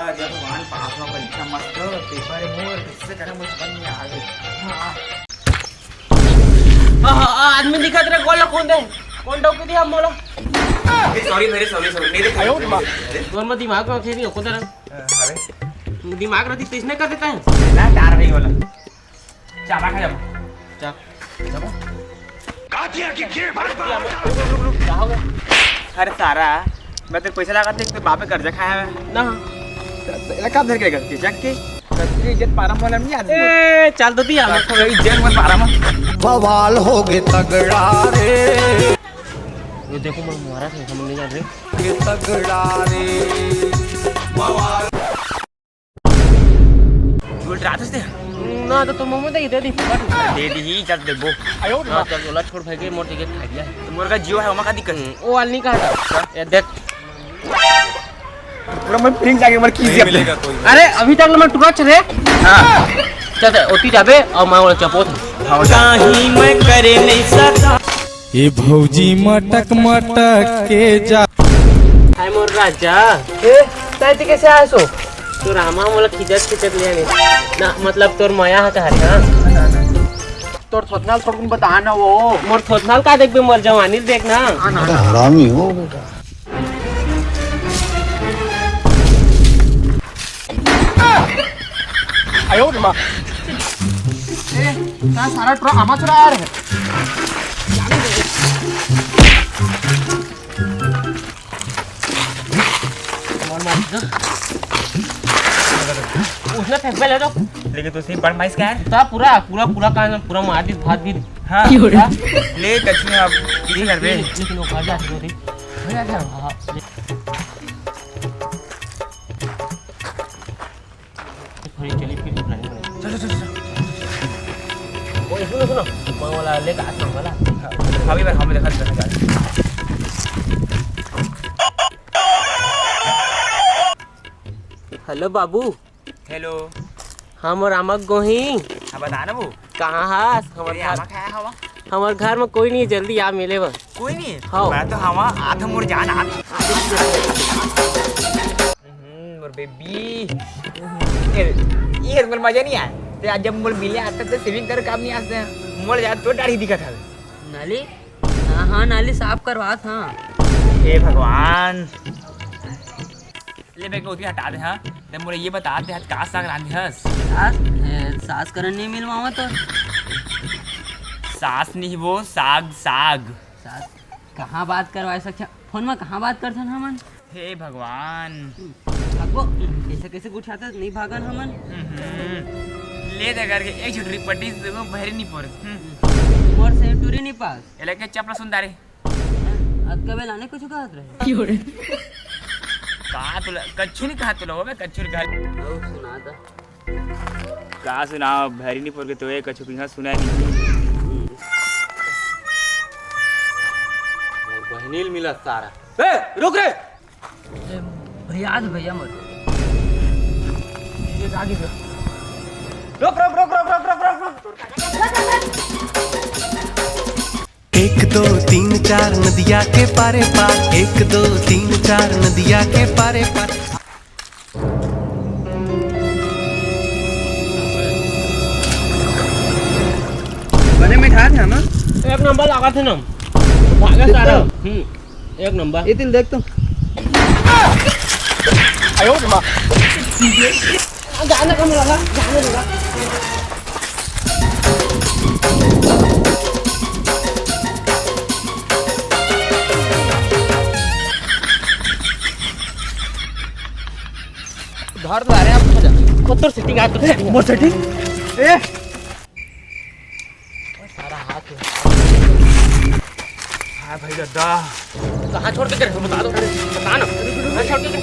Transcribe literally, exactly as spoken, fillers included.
अरे भगवान, पास में परीक्षा मस्त, पेपर है मोर, कैसे करें, मुझे समझ नहीं आ रही। हाँ। हाँ, हाँ, हाँ, आदमी दिखत रहे, कौन ला कौन दे? कौन टोक दिया मोला? ए, sorry मेरे, sorry, sorry, नहीं देखा। अरे। तोर में दिमाग में खेली, खुद रहा। अरे। दिमाग रहती तो इसने कर देता है। ना, तार नहीं बोला। चाबा खा जाबो। चा-, चाबा। का हो गया? अरे सारा, मैं तेरे पैसा लगा थे, तो बाप पे कर्जा खाया है। ना। तेरा काम धर के गलती, जग के। सबकी इज्जत पारा वाला नहीं आदमी। ए, चल तो दिया, मैं कोई इज्जत मत पारा मत। बवाल हो गए तगड़ा रे। ये देखो, मैं मारा था, हम नहीं जान रहे। ये तगड़ा रे। बवाल। बोल रहा था। ना तो तुम मम्मी दे दे दी। दे दी ही, चल देबो। आयो ना, चल, ओला छोड़ भाई के, मोर टिकट खा गया। तो मोर का जियो है, ओमा का दिक्कत है? वो वाल नहीं कहा था। ये देख। पूरा मन प्रिंस आगे मर कीजिए। अरे, अभी तक मैं टुकड़ा रे। हाँ। चल, चल, ओती जाबे, और मैं ओला चपोत। हाँ, ओला। काहीं मैं करे नहीं सका। ये भौजी मटक मटक के जा। हाय मोर राजा। ए, ताई, ते कैसे आए सो? तोर आमा मोला खिंचत खिंचत ले आने। ना, मतलब तोर मया हा कहा था। तोर थोथनाल थोड़कुन बता ना वो। मोर थोथनाल का देखबे, मोर जवानी देख ना। हाँ, ना, ना। हरामी हो बेटा। आयो रे माँ। ए, तारा सारा ट्रक आमा चुरा आ रहे। मार, मार, जा। उसने फेंक ले तो। लेकिन तू सही बड़ माइस का है? ता पूरा, पूरा, पूरा कान, पूरा मार दी, भात भी। हाँ। क्यों रे? हाँ? ले, कछु अब, इसी घर पे। लेकिन वो घर जा, घर जा, हाँ, हाँ, ले। थोड़ी चली फिर planning बनाई। चलो, चलो, चलो। ओए, सुनो, सुनो। मैं वाला लेकर आता हूँ, वाला। हाँ, अभी मैं, हम देखा, देखा, देखा। हेलो, बाबू। हेलो। हाँ, मोर आमा गोही। हाँ, बता ना वो। कहाँ हस? हमर तेरे घर, आमा कहाँ हवा? हमर घर में कोई नहीं, जल्दी आ मिले बर। कोई नहीं? हाँ। मैं तो हवा, आ तो मोर जान, आ। हम्म, मोर बेबी। ये, ये मोर मजा नहीं आया। ते आज जब मोर मिले आता तो सेविंग कर काम नहीं आता। मोर यार तो दाढ़ी दिखत हवे। नाली? हाँ, हाँ, नाली साफ करवात, हाँ। हे भगवान। ले, बैग ओती हटा दे, हाँ। ते मोला ये बता दे, आज का साग रांधे हस? सास, ए, सास करन नहीं मिलवावा तो। सास नहीं, वो साग, साग। सास, कहाँ बात करवाए सकते? फोन में कहाँ बात करथन हमन? हे भगवान। भागो, ऐसे कैसे गुठियाते, नहीं भागन हमन। हम्म। ले दे करके एक झुटरी पट्टी से वो बहरी नहीं पड़। हम्म। मोर से टूरी नहीं पास। ये लेके चपला सुन दारे। अतका बेला ने कुछ कहत रहे। का तुला, कच्छु नहीं कहा तुला, वो मैं कच्छु नहीं कहा। अउ सुना दा। का सुनाव, भैरी नहीं पोर के तो एक कछु कहीं सुना नहीं। मोर बहिनील मिला सारा। ए, रुक रे। ए, भैया, आज भैया मर। ये आगे गया। रुक, रुक, रुक। एक दो तीन चार नदिया के पारे पार, एक दो तीन चार नदिया के पारे पार। बने मिठास है ना? एक नंबर लगा थे ना। भागा सारा। हम्म, एक नंबर। ये तिल देख तो। आयो रे माँ। जाने का मिला, जाने देगा। धर ला रे, आप खा जा। वो तोर setting आ, तोर setting आ। मोर setting? ए! सारा हाथ है। हाँ भाई दादा। कहाँ छोड़ के गए? बता दो। बता ना। कहाँ छोड़ के गए?